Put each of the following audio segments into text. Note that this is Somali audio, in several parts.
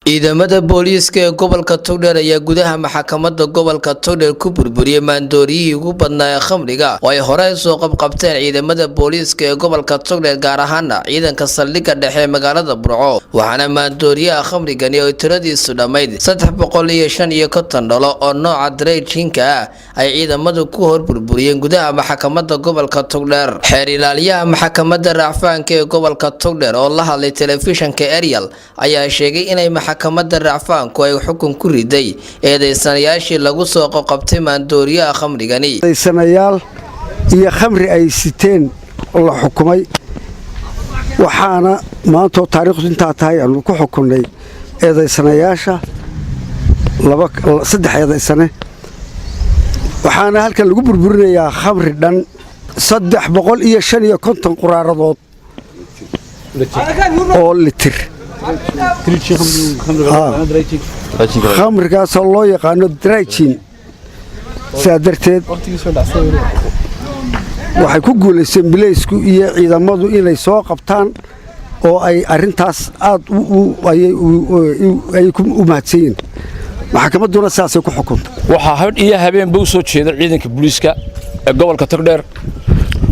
Ciidamada booliiska ee gobolka Togdheer ayaa gudaha maxkamadda gobolka Togdheer ku burburiyey maandooriyihii ugu badnaa ee khamriga oo ay horey soo qabqabteen ciidamada booliiska ee gobolka Togdheer, gaar ahaana ciidanka saldhigga dhexe ee magaalada Burco. Waxaana maandooriyaha khamrigani oo tiradiisu dhammayd 355 dhalo oo nooca dry gin-ka ah ay ciidamadu ku hor burburiyeen gudaha maxkamadda gobolka Togdheer. Xeer ilaaliyaha maxkamadda racfaanka ee gobolka Togdheer oo la hadlay telefishanka Ariel ayaa sheegay inay maxkamadda racfaanku ay xukun ku riday eedeysanayaashii lagu soo qoqabtay maandooriyaha khamrigani. Eedeysanayaal iyo khamri ay siteen la xukumay. Waxaana maantoo taariikhdu intaa tahay aanu ku xukunnay eedaysanayaasha saddex eedaysane. Waxaana halkan lagu burburinayaa khamri dhan 355 quraaradood oo litir, khamrigaasoo loo yaqaano dry gin. Sidaa darteed waxay ku guulaysteen bilaysku iyo ciidamadu inay soo qabtaan oo ay arrintaas aad ayay u mahadsan yihin. Maxkamadduna sidaasay ku xukuntay. Waxaa hadh iyo habeenba u soo jeeda ciidanka booliiska ee gobolka Togdheer,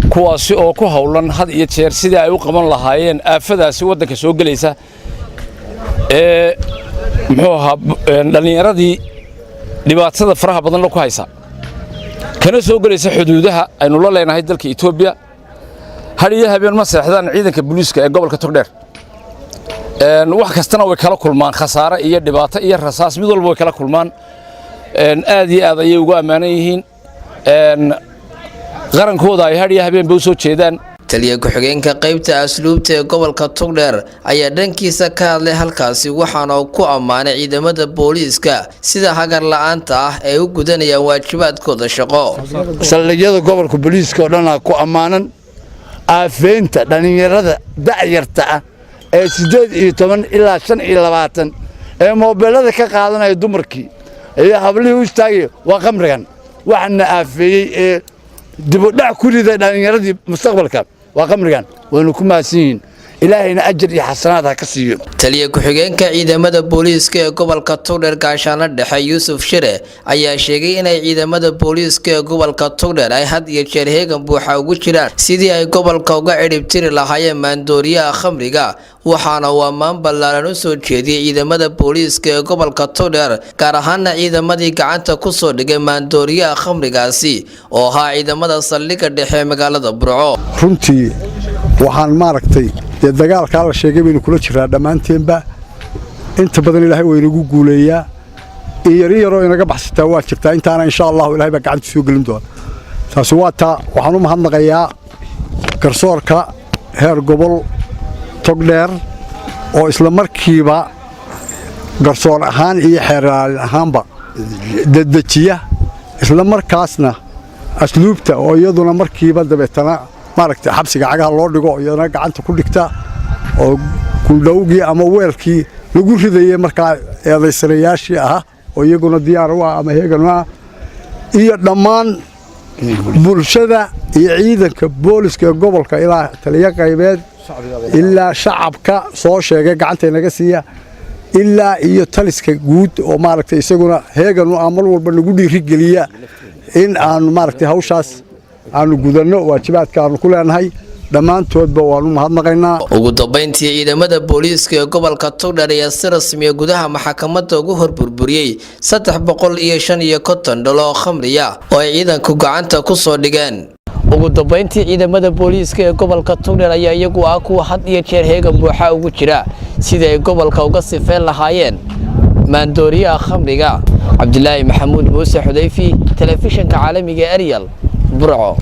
kuwaasi oo ku howlan had iyo jeer sidii ay u qaban lahaayeen aafadaasi waddanka soo gelaysa ee muxuu ahaa dhallinyaradii dhibaatada faraha badanla ku haysa, kana soo gelaysa xuduudaha aynu la leenahay dalka Etoobiya. Had iyo habeen ma seexdaan ciidanka booliiska ee gobolka Togdheer. Wax kastana way kala kulmaan, khasaare iyo dhibaato iyo rasaas, mid walba way kala kulmaan. Aad iyo aad ayay ugu ammaanan yihiin qarankooda ay had iyo habeenba u soo jeedaan. Taliya ku-xigeenka qeybta asluubta ee gobolka Togdheer ayaa dhankiisa ka hadlay halkaasi, waxaana uu ku ammaanay ciidamada booliiska sida hagar la-aanta ah ay u gudanayaan waajibaadkooda shaqo. Saldhigyada gobolka booliiska oo dhanaa ku ammaanan aafeynta dhallinyarada da'yarta ah ee 18 ilaa 25 ee moobeelada ka qaadanaya dumarkii iyo hablihii u istaagaya. Waa khamrigan waxaana aafeeyey ee dibudhac ku riday dhallinyaradii mustaqbalka, waa khamrigan. Waynu ku mahadsan yihiin, Ilaahayna ajar iyo xasanaad ha ka siiyo. Taliya ku-xigeenka ciidamada booliiska ee gobolka Togdheer, gaashaano dhexe Yuusuf Shire, ayaa sheegay inay ciidamada booliiska ee gobolka Togdheer ay had iyo jeer heegan buuxa ugu jiraan sidii ay gobolka uga cidhibtiri lahaayeen maandooriyaha khamriga. Waxaana uu ammaan ballaaran u soo jeediyey ciidamada booliiska ee gobolka Togdheer, gaar ahaana ciidamadii gacanta kusoo dhigay maandooriyaha khamrigaasi oo ahaa ciidamada saldhigga dhexe ee magaalada Burco. Runtii waxaan maaragtay dee dagaalkaa la sheegay baynu kula jiraa dhammaanteenba. Inta badan Ilaahay waa inagu guuleeyaa, in yarin yaroo inaga baxsataa waa jirtaa. Intaana insha Allahu Ilahay baa gacanta soo gelin doona. Taasi waa taa. Waxaan u mahadnaqayaa garsoorka heer gobol Togdheer oo isla markiiba garsoor ahaan iyo xeeraalin ahaanba dedejiya, isla markaasna asluubta oo iyaduna markiiba dabeetana maaragtay xabsiga cagaha loo dhigo, iyadana gacanta ku dhigta oo gundhowgii ama weelkii lagu ridayey markaa eedaysanayaashii ahaa oo iyaguna diyaar u ah ama heegan u ah, iyo dhammaan bulshada iyo ciidanka booliska ee gobolka, ilaa taliyo qaybeed, ilaa shacabka soo sheegay gacanta inaga siiya, ilaa iyo taliska guud oo maaragtay isaguna heegan u ah, mar walba nagu dhiirigeliya in aanu maaragtay hawshaas aanu gudanno waajibaadka aanu ku leenahay. Dhammaantoodba waanu mahadnaqaynaa. Ugu dambeyntii, ciidamada booliiska ee gobolka Togdheer ayaa si rasmiya gudaha maxkamadda ugu hor burburiyey 355 dhalo oo khamriya oo ay ciidanku gacanta ku soo dhigeen. Ugu dambeyntii, ciidamada booliiska ee gobolka Togdheer ayaa iyagu ah kuwa had iyo jeer heegan buuxa ugu jira sidii ay gobolka uga sifeyn lahaayeen maandooriyaha khamriga. Cabdilaahi Maxamuud Muuse Xudayfi, telefishinka caalamiga Ariel, Burco.